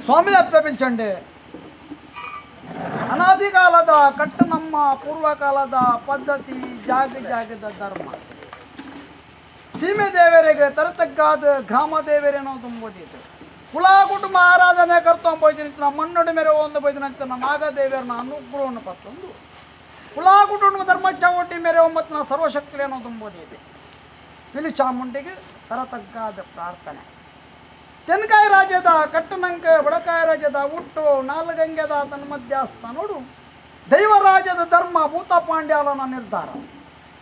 ಸ್ವಾಮಿ ಅಪ್ಪೆ ಅನಾದಿ ಕಾಲದ ಕಟ್ಟು ನಮ್ಮ ಪೂರ್ವಕಾಲದ ಪದ್ಧತಿ ಜಾಗ ಜಾಗದ ಧರ್ಮ ಸೀಮೆ ದೇವರಿಗೆ ತರತಗ್ಗಾದ ಗ್ರಾಮ ದೇವರೇನೋ ತುಂಬೋದಿತ್ತು ಕುಲ ಕುಟುಂಬ ಆರಾಧನೆ ಕರ್ತೊಂಬೋಯ್ತು ಮಣ್ಣೊಡಿ ಮೇರೆ ಒಂದು ಬೈದಿನ ನಾಗದೇವರನ್ನ ಅನುಗ್ರಹವನ್ನು ಪತ್ತೊಂದು ಕುಲ ಕುಟುಂಬ ಧರ್ಮ ಚಾವಟಿ ಮೇರೆ ಒಂಬತ್ತಿನ ಸರ್ವಶಕ್ತಿರೇನೋ ತುಂಬೋದಿದೆ ಪಿಲಿ ಚಾಮುಂಡಿಗೆ ತರತಗ್ಗಾದ ಪ್ರಾರ್ಥನೆ. ತೆನ್ಕಾಯಿ ರಾಜ್ಯದ ಕಟ್ಟನಂಕ ಬಡಕಾಯಿ ರಾಜ್ಯದ ಹುಟ್ಟು ನಾಲ್ಗಂಗೆದ ತನ್ಮಧ್ಯಾಸ್ಥಾನೋಡು ದೈವರಾಜ್ಯದ ಧರ್ಮ ಭೂತ ಪಾಂಡ್ಯಾಲನ ನಿರ್ಧಾರ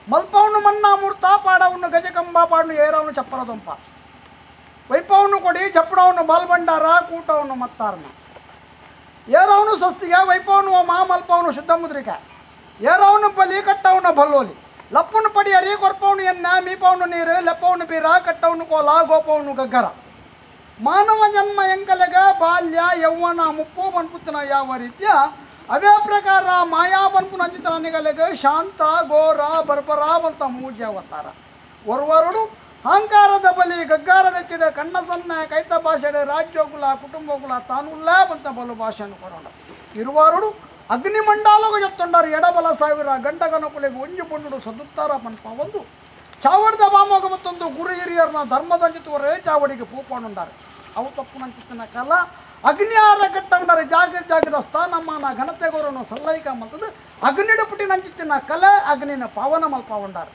ಮಲ್ಪವನು ಮನ್ನಾ ಮೂರ್ತ ಪಾಡವನ್ನು ಗಜಕಂಬ ಪಾಡನು ಏರವನು ಚಪ್ಪರದೊಂಪ ವೈಪವನ್ನು ಕೊಡಿ ಚಪ್ಪಡವನು ಬಾಲ್ಬಂಡಾರ ಕೂಟವನು ಮತ್ತಾರನ ಏರವನು ಸ್ವಸ್ತಿಗೆ ವೈಪವನು ಮಾ ಮಲ್ಪವನು ಶುದ್ಧ ಮುದ್ರಿಕೆ ಏರವನು ಬಲಿ ಕಟ್ಟವನು ಬಲ್ಲೋಲಿ ಲಪ್ಪನು ಪಡಿಯರಿ ಕೊರ್ಪವನು ಎನ್ನ ಮೀಪವನು ನೀರು ಲೆಪ್ಪವನು ಬೀರ ಕಟ್ಟವನು ಕೋಲ ಗೋಪವನು ಗಗ್ಗರ ಮಾನವ ಜನ್ಮ ಎಂಕಲೆಗ ಬಾಲ್ಯ ಯೌವನ ಮುಪ್ಪು ಬನ್ಪುತ್ತನ ಯಾವ ರೀತಿಯ ಅವೇ ಪ್ರಕಾರ ಮಾಯಾ ಬನ್ಪುನ ಅಂಚಿತನಿಗಲೆಗ ಶಾಂತ ಘೋರ ಬರ್ಬರ ಅಂತ ಮೂಜೆ ಅವತಾರ ಒರ್ವರುಡು ಅಹಂಕಾರದ ಬಲಿ ಗಗ್ಗಾರದ ಚಿಡ ಕಣ್ಣ ಸಣ್ಣ ಕೈತ ಭಾಷೆಡೆ ರಾಜ್ಯೋಗುಲ ಕುಟುಂಬಗುಲ ತಾನುಲ್ಲ ಬಂತ ಬಲು ಭಾಷೆಯನ್ನು ಕೊರೋಣ ಇರುವಾರುಡು ಅಗ್ನಿಮಂಡಾಲಗ ಎತ್ತೊಂಡರು ಎಡಬಲ ಸಾವಿರ ಗಂಡಗನಕುಲೆಗೆ ಒಂಜು ಪೊಂಡು ಸದುತ್ತಾರ ಪನ್ಪ ಒಂದು ಚಾವಡಿದ ಬಾಮೋಗ ಮತ್ತೊಂದು ಗುರು ಹಿರಿಯರನ್ನ ಧರ್ಮದಂಚಿತುವರೇ ಚಾವಡಿಗೆ ಪೂಪಣುಂಡಾರೆ ಅವು ತಪ್ಪುನಂಚಿತ್ತಿನ ಕಾಲ ಅಗ್ನಿಯಾರ ಕಟ್ಟಂಡರೆ ಜಾಗ ಜಾಗದ ಸ್ಥಾನಮಾನ ಘನತೆಗೋರನ್ನು ಸಲ್ಲೈಕ ಮಂತದ್ದು ಅಗ್ನಿಡ ಪುಟಿನಂಚಿತ್ತಿನ ಕಲೆ ಅಗ್ನಿನ ಪಾವನ ಮಲ್ಪಾವಂಡಾರೆ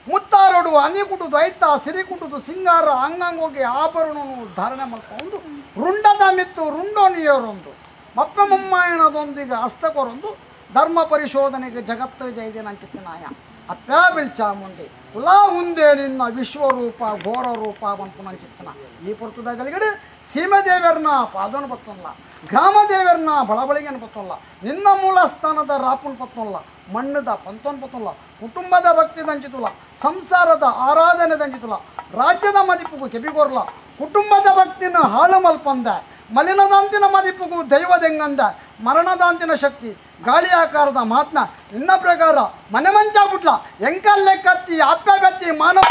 ಮುತ್ತಾರೋಡು ಅನಿ ಕುಟುದು ಐತ ಸಿರಿ ಕುಟುದು ಸಿಂಗಾರ ಅಂಗಂಗೋಗಿ ಆಭರಣನು ಧಾರಣೆ ಮಲ್ಪೊಂದು ರುಂಡದ ಮಿತ್ತು ರುಂಡೋನಿಯರೊಂದು ಮಪ್ಪ ಮುಮ್ಮಾಯನದೊಂದಿಗೆ ಹಸ್ತಕೊರೊಂದು ಧರ್ಮ ಪರಿಶೋಧನೆಗೆ ಜಗತ್ತು ಜೈದಿನಂಚಿತ್ತಿನಾಯ ಅಪ್ಪ್ಯಾಬಿಲ್ ಚಾಮುಂಡಿ ಕುಲಾ ಉಂದೇ ನಿನ್ನ ವಿಶ್ವರೂಪ ಘೋರ ರೂಪ ಬಂಪುನಂಚಿತ್ತನ ಈ ಪುರ್ತದಗಲಿಗಡೆ ಸೀಮೆದೇವರನ್ನ ಪಾದನ ಪತ್ತೊಲ್ಲ ಗ್ರಾಮದೇವರನ್ನ ಬಳಬಳಿಗೆನ ಪತ್ತೊಲ್ಲ ನಿನ್ನ ಮೂಲ ಸ್ಥಾನದ ರಾಪುನ್ ಪತ್ತೊಲ್ಲ ಮಣ್ಣದ ಪಂತೋನ್ ಪತ್ತೊಲ್ಲ ಕುಟುಂಬದ ಭಕ್ತಿ ದಂಚಿತುಲ ಸಂಸಾರದ ಆರಾಧನೆ ದಂಚಿತುಲ ರಾಜ್ಯದ ಮದಿಪುಗು ಕೆಬಿಗೊರ್ಲ ಕುಟುಂಬದ ಭಕ್ತಿನ ಹಾಳು ಮಲ್ಪಂದ ಮಲಿನದಾಂತಿನ ಮದಿಪುಗು ದೈವದೆಂಗಂದ ಮರಣದಾಂತಿನ ಶಕ್ತಿ ಗಾಳಿ ಆಕಾರದ ಮಹಾತ್ಮ ನಿನ್ನ ಪ್ರಕಾರ ಮನೆ ಮಂಚ ಬುಟ್ಲ ಎಂಕಲ್ಲೆ ಕತ್ತಿ ಅಪ್ಪೆ ಬತ್ತಿ ಮಾನವ.